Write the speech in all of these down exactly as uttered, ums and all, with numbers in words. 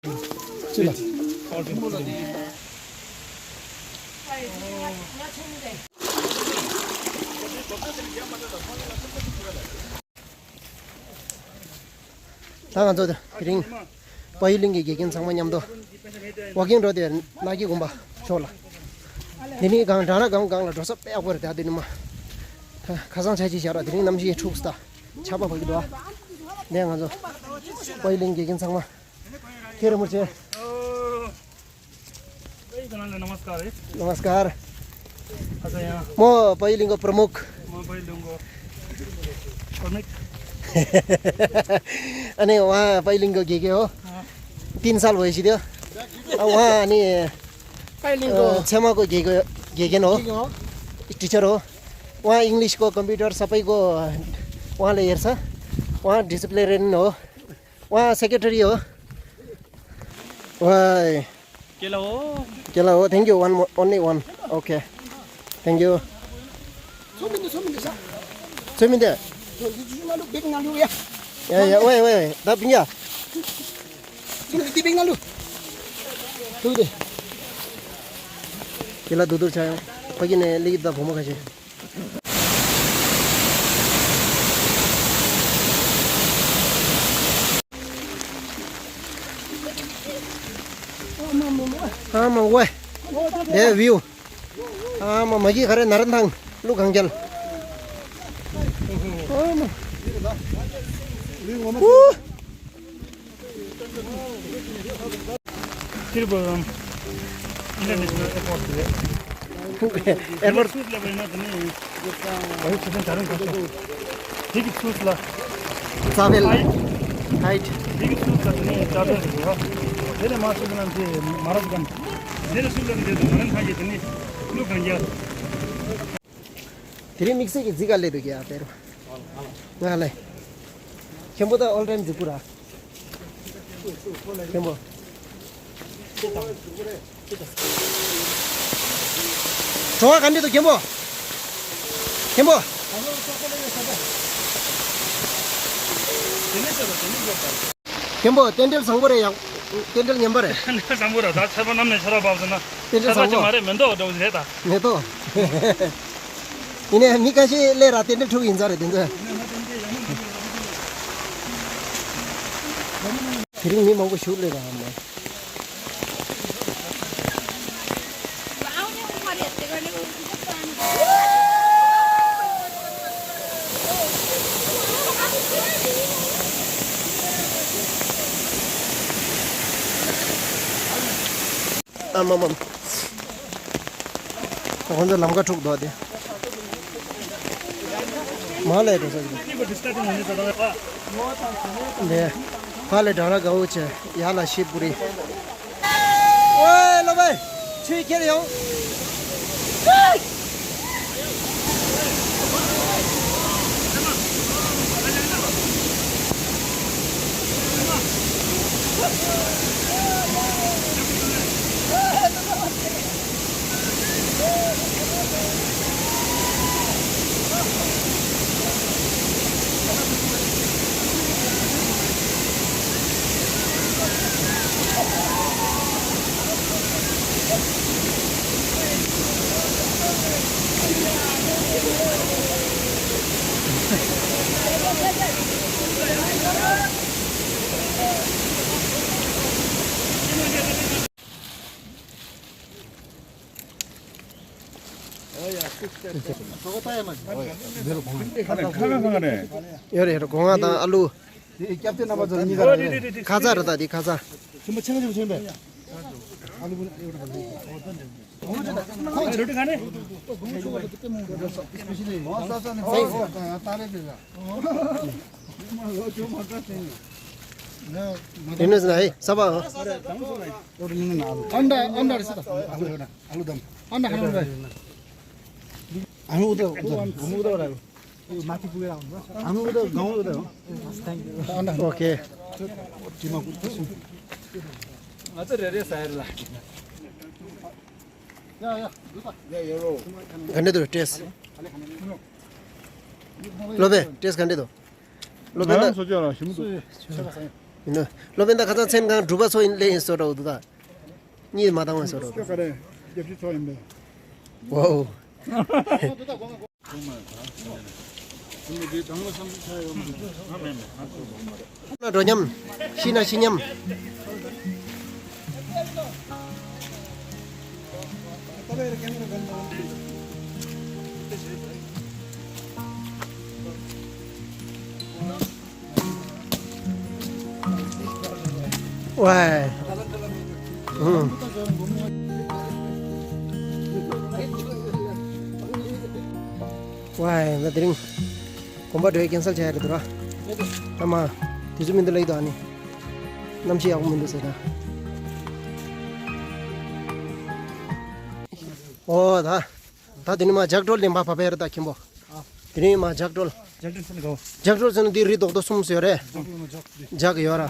ཅི་ལ། ད་ང་ཚོ་དེ་རིང་། དཔལ་ཡུལ་གླིང་གི་དགེ་རྒན་ཚང་མ་མཉམ་དུ་ཝོག་ཀིང་འགྲོ་དེ། ནགས་ཀྱི་དགོན་པ་ཕྱོགས་ལ། འདི་ནི་གངས་བྲག་ན་གངས་སྒང་ལ་འགྲོ་ས་དཔེ་ཡག་པོ་རེད། ད་དེ་ནི་མ། ཁ་སང་ཆ་ཅིག་བཞག་ར། དེ་རིང་གནམ་གཤིས་འཁྲུགས་སོང་། ད་ཆར་པ་བབས་ཀྱི་འདུག་ཨ། ནས་ང་ཚོ་དཔལ་ཡུལ་གླིང་དགེ་རྒན་ཚང་མ། ཁྱེད་རེ་མོར་ཆེ། नमस्कार है। नमस्कार। अच्छा, यहाँ। म पहिले लिङ्गो प्रमुख। म पहिले लिङ्गो प्रमुख। अनि उहाँ पहिलिङको गेगे हो। अँ। तिन साल भइसक्यो। अब उहाँ अनि पहिलिङको अ, क्षमाको गेगे, गेगेन हो। गेगे हो। टिचर हो। उहाँ इङ्ग्लिसको कम्प्युटर सबैको उहाँले हेर्छ। उहाँ डिसिप्लिनेरियन हो। उहाँ सेक्रेटरी हो। वाइ। केला हो। केला हो। Thank you. One more, only one. Okay. Thank you. छोमिन्दे, छोमिन्दे, सर। छोमिन्दे। छोमिन्दे, जुजुमालु, बेक नालु, या। या, या, ओए, ओए, ओए। दा पिङ्गा। छोमिन्दे, बेक नालु। दुदे। केला दुदुर चायो। पगिने लिप दा भोमो खासे। ཨ་མ་ཝེ། དེ་བིའུ། ཨ་མ་མ་གི་ག་རེ་ནར་ཐང་ལུ་གང་རྒྱལ། ཨ་མ། ཨུ། ཏིར་འབུམ་ཨིན་ཊར་ནེ་ཤ་ནལ་ཨེར་པོར་ཊི་རེད། ཨེར་པོར་ཊི། ཚུར་ལ་བས་ན་དེ་ནི་བའི་ཆུ་ཚན་དྲ་རིང་གོ་ཆོ། དེ་གི་ཚུར་ལ། ཙ་བེལ། ཧའིཊ། དེ་གི་ཚུར་ལ་དེ་ནི་ཙ་བེལ་རེད་ཡ། དེ་ནས་མ་ཚུར་ལ་དེ་མ་རབ་གམ། དེ་ནས་ཚུར་ལ་དེ་མ་རབ་ཁང་གི་དེ་ནི་ཀླུ་གང་རྒྱལ། དེ་རིང་དམིགས་བསལ་གྱི་རྫི་ག་སླེབས་འདུག་ཡ་དཔེ་རུ། ང་ལ། མཁན་པོ་ད་ཨོལ་ཊེམ་རྫི་པོ་ར། མཁན་པོ། བྲོ་བ་ག་འདྲ་འདུག་མཁན་པོ། མཁན་པོ། མཁན་པོ་རྟེན་འབྲེལ་བཟང་པོ་རེད་ཡ། རྟེན་འབྲེལ་ངན་པ་རེད། བཟང་པོ་ར་ད་ཆར་པ་གནམ་ནས་ཆར་པ་བབས་སོང་ན། རྟེན་འབྲེལ་ཆར་པ་བཟང་པོ་ཅིག་མ་རེད་མེ་ཏོག་འདྲ་བོ་ཞིག་རེད་ད། མེ་ཏོག་ཡིན་ནའི་མི་ཁ་ཤས་སླེབས་ར་རྟེན་འབྲེལ་འཁྲུག་ཡིན་ས་རེད་དེ་ཚོ། དེ་རིང་མི་མང་པོ་ཞིག་སླེབས་ར་མ། ཨ་མ་མ། ད་ཁོང་ཚོ་ལམ་ཁ་འཁྲུག་འདུག་དེ། མ་ལས་འགྲོ་ས་ཀྱི། ལས། ཕ་ལས་དྲ་ར་དགའ་བོ་ཆེ། ཡ་ལ་ཤི་པུ་རི། ཝེ་ལོ་བེ། ཆུའི་ཁྱེར་ཡོང་། ཡོད་རེད། སྒོ་ང་དང་ཨ་ལུ། ཁ་ཚ་རེད་ད་འདི་ཁ་ཚ། དེ་ནས་ན་ཧེ་ས་པ། ཨན་ད་ཨན་ད་རེ་སི་ད། ཨན་ད་ཧ་ལམ་རེ། ཨ་ནུ་ཨུ་ད་ཨུ་ད། ཨ་ནུ་ཨུ་ད་ར། ཨ་ནུ་ཨུ་ད་གང་ཨུ་ད། ཨོ་ཁེ། ང་ཚོ་རེ་རེ་ཟ་ཡར་ལ། ག་འདྲ་འདུག་ཊེ་སི་ཊི། ལོ་པེ་ཊེ་སི་ཊི་ག་འདྲ་འདུག་ལོ་པེ་ད། ང་རང་སོ་ཅག་ལ་ཞིམ་པོ་འདུག་ཡིན་ནོ། སློབ་དཔོན་ད་ཁ་སང་མཚན་གང་སྒྲུབ་པ་ཚོ་ཡིན་ལེ་ཡིན་སོ་འདྲ་འདུག་ད། གཉིད་མ་བཏང་བ་སོ་འདྲ་འདུག་ད། ག་རེ། རྒྱབ་ཕྱི་ཚོ་ཡིན་པས། ཝའོ། ན་འགྲོ་མཉམ། ཤི་ན་ཤི་མཉམ། ཝའི། ཧུམ། ཝའི། ང་དེ་རིང་དགོན་པ་འགྲོ་ཡ་ཀན་སལ་བྱ་ཡ་རེད་འདུག་ར། ཨ་མ། དུས་ཚོད་མི་འདུག་ལབ་ཀྱི་འདུག་ཨ་ནི། གནམ་གཤིས་ཡག་པོ་མི་འདུག་ཟེར་ད། ཨོ་ད། ད་དེ་ནི་མ་ཇག་སྒྲོལ་ལེན་པ་བབས་པ་ཡ་རེད་ད་མཁན་པོ། དེ་ནི་མ་ཇག་སྒྲོལ། ཇག་སྒྲོལ་ཟེར་ནི་གོ། ཇག་སྒྲོལ་ཟེར་ནི་འདི་རི་རྡོག་རྡོག་གསུམ་ཟེར་རེད། ཇག་ཡོད་ར།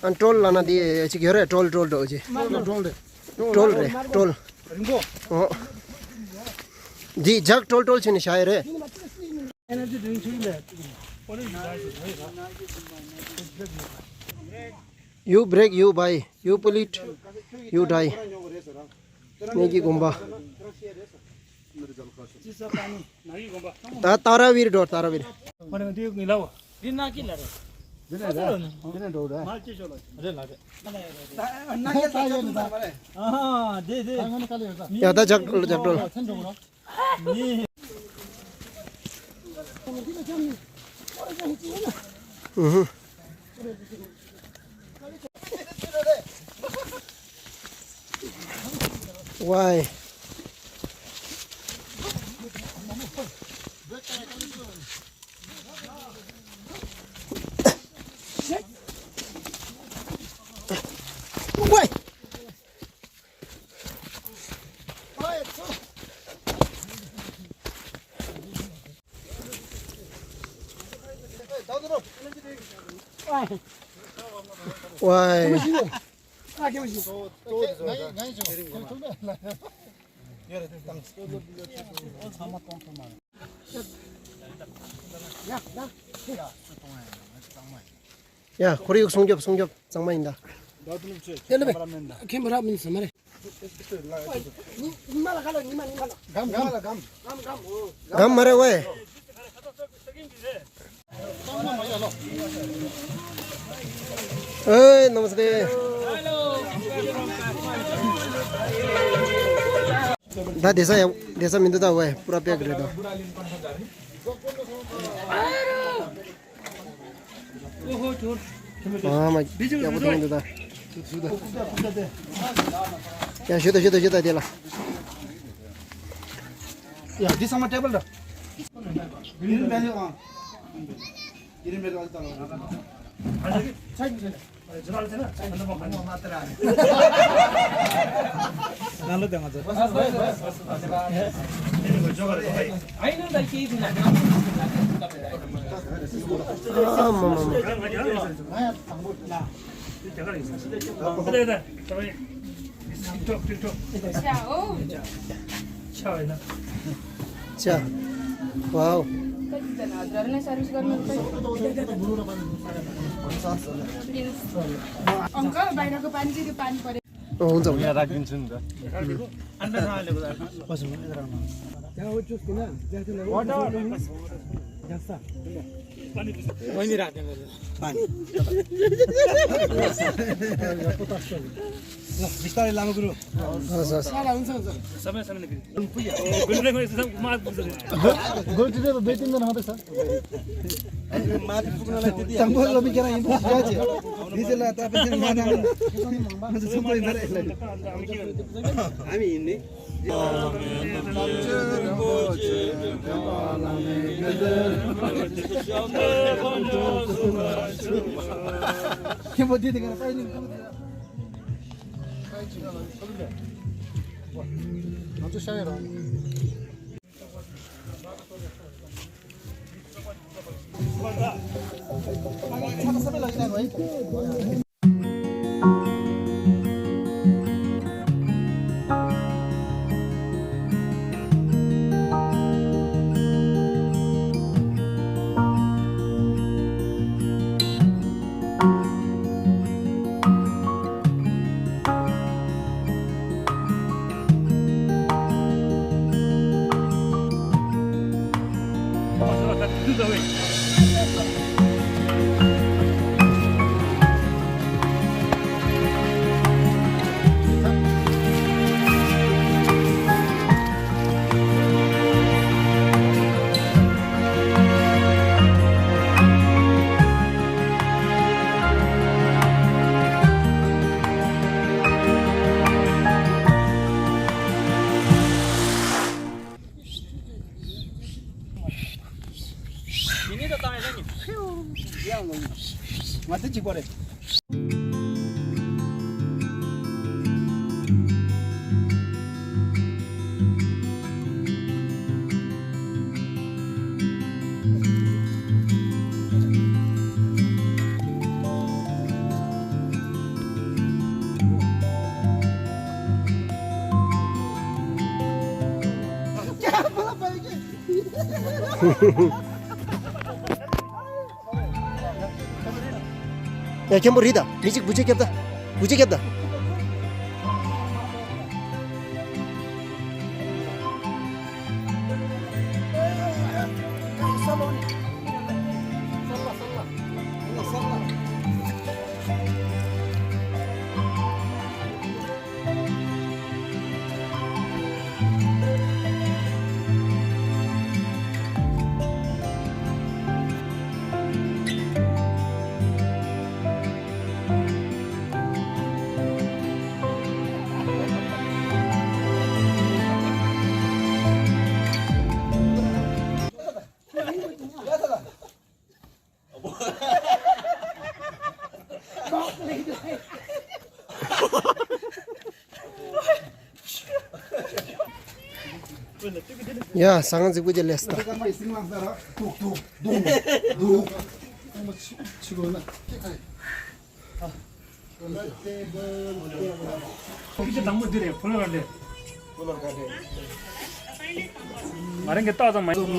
ཨ་སྒྲོལ་ལབ་ན་འདི་ཅིག་ཡོད་རེད། སྒྲོལ་སྒྲོལ་སྒྲོལ་ཅིག་སྒྲོལ་རེད། སྒྲོལ། རིང་པོ། ཨོ། འདི་ཇག་སྒྲོལ་སྒྲོལ་བྱས་ནས་བཞག་ཡོད་རེད། Energy drink ཆུ་ལས། You break, you buy, you pollute, you die. གནས་ཀྱི་དགོན་པ། ད་ཏཱ་ར་བིར་འགྲོ། ཏཱ་ར་བིར། འདི་ན་ཀི་ལ་རེད། འདི་ནས་རེད། འདི་ནས་འགྲོ་རེད། མ་ཅི་ཤོ་ལ། རེད་ལ་རེད། ན་ཀི་ལ་རེད། ཨ་ཧ། འདི་འདི། ཡ་ད་ཇག་སྒྲོལ། ཇག་སྒྲོལ། Why? Why? Why? ཡ། ཁོར་ཡུག་སྲུང་སྐྱོབ། སྲུང་སྐྱོབ་གཙང་མ་ཡིན་ད། ཁྱེད་ལ་བས་ཁྱེད་མ་རག་མིན་ཟ་མ་རེད། ཉི་མ་ལ་ག་ལ། ཉི་མ། ཉི་མ་ལ། གམ། གམ་ལ། གམ། གམ། གམ། གམ་མ་རེད་ཝེ། ཨེ་ནམ་སྟེ། ད་བསྡད་ས་ཡ། བསྡད་ས་མི་འདུག་ད་ཝེ། པུ་ར་པེག་རེད་ད། ཨ་མ། ཡག་པོ་མཐོང་གི་འདུག་ད། ཡ་ཞུ་ད། ཞུ་ད། ཞུ་ད་དེ་ལ། ཡ་འདི་ཚང་མ་ཊེ་བལ་ར། ཡིན་པས་ཨ། ཡིན་པས་ཨ། ད་ལ། ཨ་མ་མ་མ། ཆ། ཝའོ། अङ्कल, बाहिरको पानी चाहिँ त्यो पानी पऱ्यो। अँ, हुन्छ, हुन्छ। यहाँ राखिदिन्छु नि त। बिस्तारै लामो गुरु। हस्, हस्। तम्बु लबी केरा इम्पु सिया छे। दिजे ला ता पेन माना। हामी हिन्दी। के बोलती थी कर पाई नहीं। ཨ་དེ་གཅིག་པ་རེད། ཡ་མཁན་པོ་རེད་ད། མི་གཅིག་བུ་ཆེ་རྒྱབ་ད། བུ་ཆེ་རྒྱབ་ད། ཡ་ཟ་ཁང་རྫིག་པོ་ཅིག་སླེབས་སོང་ད། ང་རང་གི་རྟགས་ཙམ་མ་ཡིན།